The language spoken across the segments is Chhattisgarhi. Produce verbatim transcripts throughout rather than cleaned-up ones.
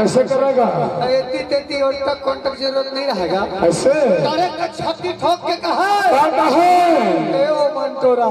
ऐसे करेगा? एती तेती और तक कॉन्टैक्ट जरूरत नहीं रहेगा। ऐसे? डायरेक्ट छाती ठोक के कहा, क्या कहे? ए ओ मंटोरा,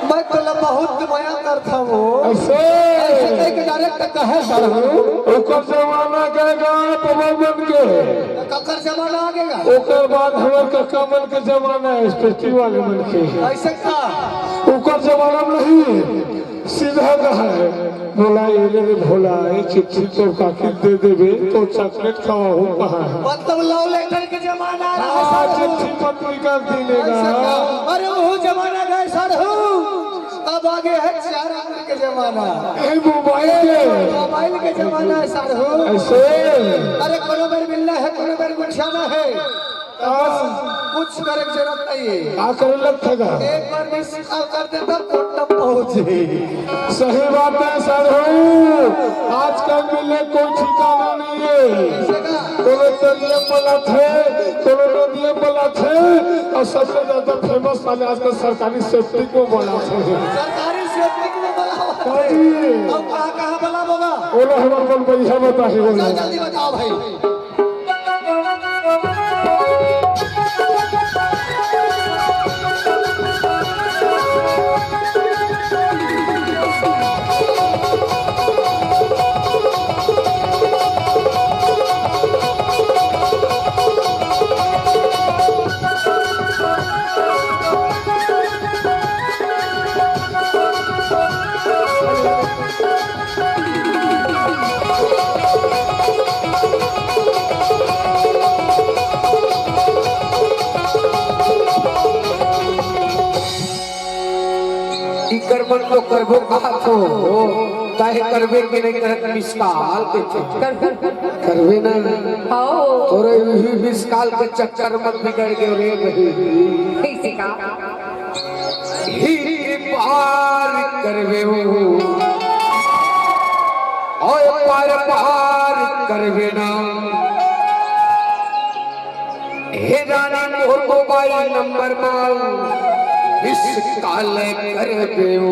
मैं तोला बहुत मया करता हूँ। ऐसे? ऐसे कह के डायरेक्ट कहे सरहू। ओकर जमाना गएगा पवन मन के। ककर जमाना आ गएगा? ओकर बाद हमर कक्का मन के जमाना है, एसटीएसटी वाले मन के। ऐसे का? ओकर जमाना में नहीं, सीधा कहा है, बोला, "ए रे रे भोला, ए चिट्ठी तोर काकी दे देबे, तो चॉकलेट खवाहूँ," कहा है। मतलब लव लेटर के जमाना रहा हाँ, सरहू। चिट्ठी पत्रिका दिलेगा। ऐसे का? अरे वो जमाना गए सरहू, अब आगे है चार आंगुर के जमाना। ए मोबाइल के। मोबाइल के जमाना है सरहू। ऐसे? अरे कोनो बेर मिलना है, कोनो बेर गुठियाना है। बस कुछ करे के जरूरत नहीं है। का करे लगथे गा? एक बार मिस कॉल कर दे तो कुंडम पहुंच जाए। सही बात है सरहू, आजकल मिले कोई ठिकाना नहीं है। कोनो तरिया बोलत है, कोनो नदिया बोलत है, और सबसे ज्यादा फेमस वाले आजकल सरकारी सेप्टिक में बोलत है। सरकारी सेप्टिक में बोला हाँ जी। अब कहाँ कहाँ बोला होगा? बोलो हमारे मन भैया बताइए बोलो। जल्दी बताओ भाई। इकर मन तो करबो कहाथो, काहे करबे के नहीं करत मिस कॉल के चक्कर। करबे ना। हाँ। तोरे इही मिस कॉल के चक्कर में बिगड़ गयो रे बहिनी। कैसे का? ही पार करबे हो, ओए पार पार करबे ना। हे रानी मोर मोबाइल नंबर मा मिस कॉल करबे हो।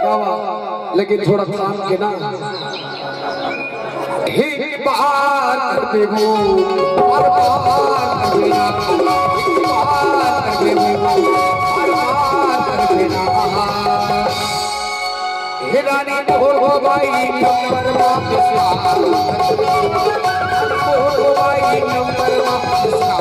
क्या बात? लेकिन थोड़ा थाम के ना। एक बार कर देबो, बार बार कर देना, एक बार कर देबो, बार बार कर देना। हे रानी मोर मोबाइल नंबर वापस आ, मोर मोबाइल नंबर वापस आ।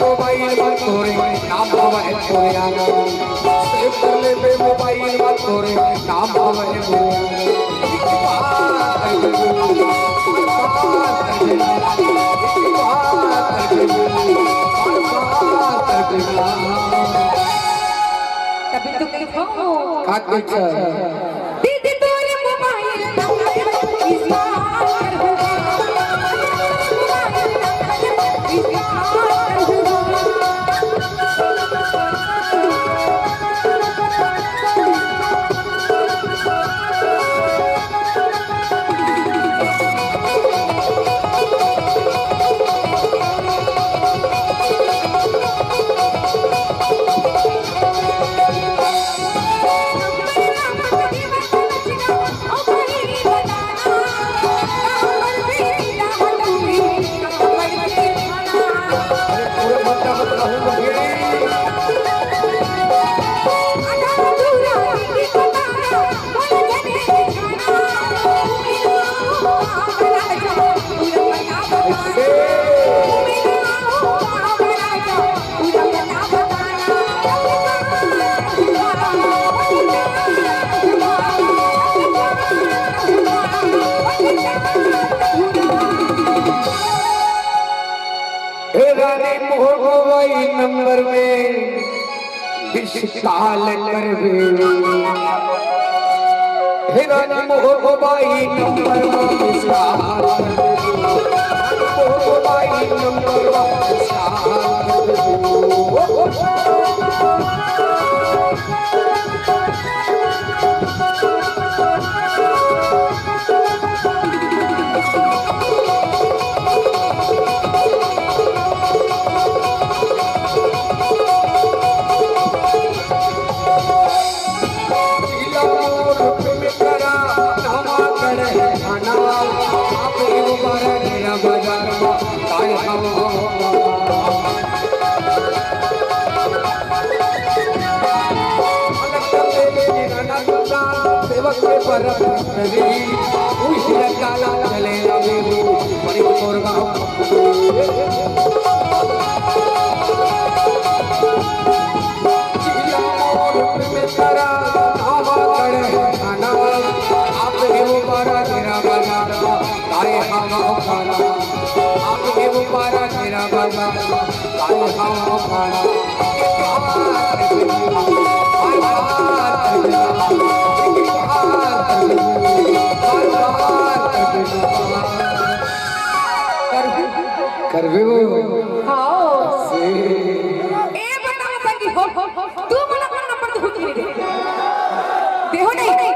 मोबाइल में तोरे नाम हवा है तोरे आना। सेव कर ले बे मोबाइल मा तोरे नाम हवय मोर। तभी तो कहता हूँ। का कहिथे? दीदी तोरे मोबाइल नंबर इस्तेमाल कर दूंगा। नंबर में विश्व काल करबे। हे रानी मोर बाई नंबर में विश्व काल करबे। मोर बाई नंबर में विश्व काल करबे। करबे वो। हाँ। से। ए बताओ संगी हो, तू मन अपन नंबर देहू कि नहीं दे? देहू नहीं?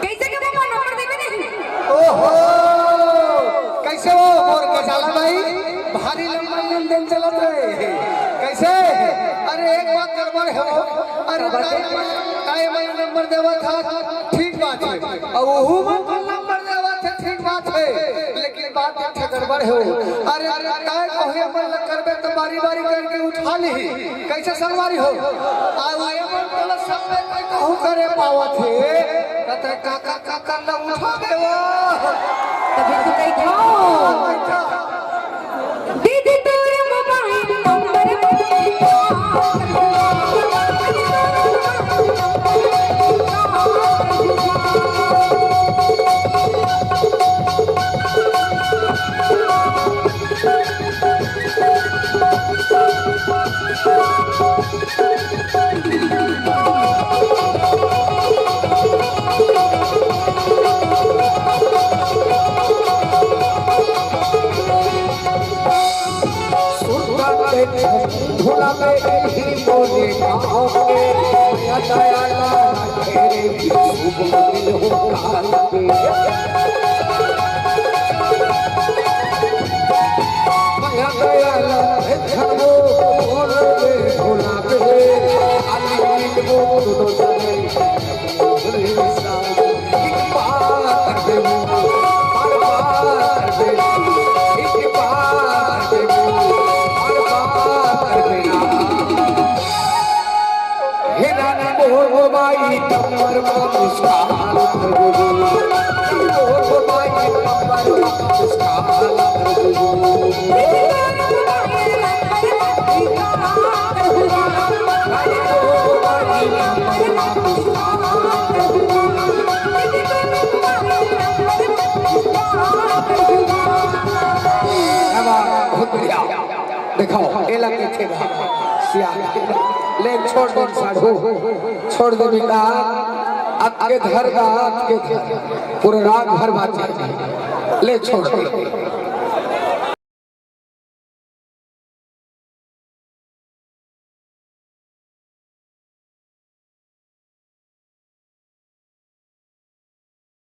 कैसे के वो नंबर देबे नहीं? ओहो, कैसे हो मोर गजाला भाई? भारी लंबा लेन देन चलत हे। कैसे? अरे एक बात गड़बड़ हे वो। अरे ताई, ताई मन नंबर देवत हे, ठीक बात हे। अउ ओहू मन नंबर देवत हे, ठीक बात हे। लेकिन बात एक ठे गड़बड़ हे वो। अरे, अरे, काय कहूँ, अपन ल करबे त बारी-बारी करके उठा लिही। कैसे संगवारी हो? आ, वो ये मन तोला सब में कोई कहूँ करे पावत हे। त तैं का, का, का कर ल उठा दे वो। तभी तो कही खाओ। दीदी तोर मोबाइल नंबर बहुत बढ़िया। देखो, एला कइसे बा? सिया। ले छोड़ दे साढ़ू, छोड़ दे बेटा। अब के धर दा, अब के धर। पूरा रात भर बात चलती। ले छोड़ दे।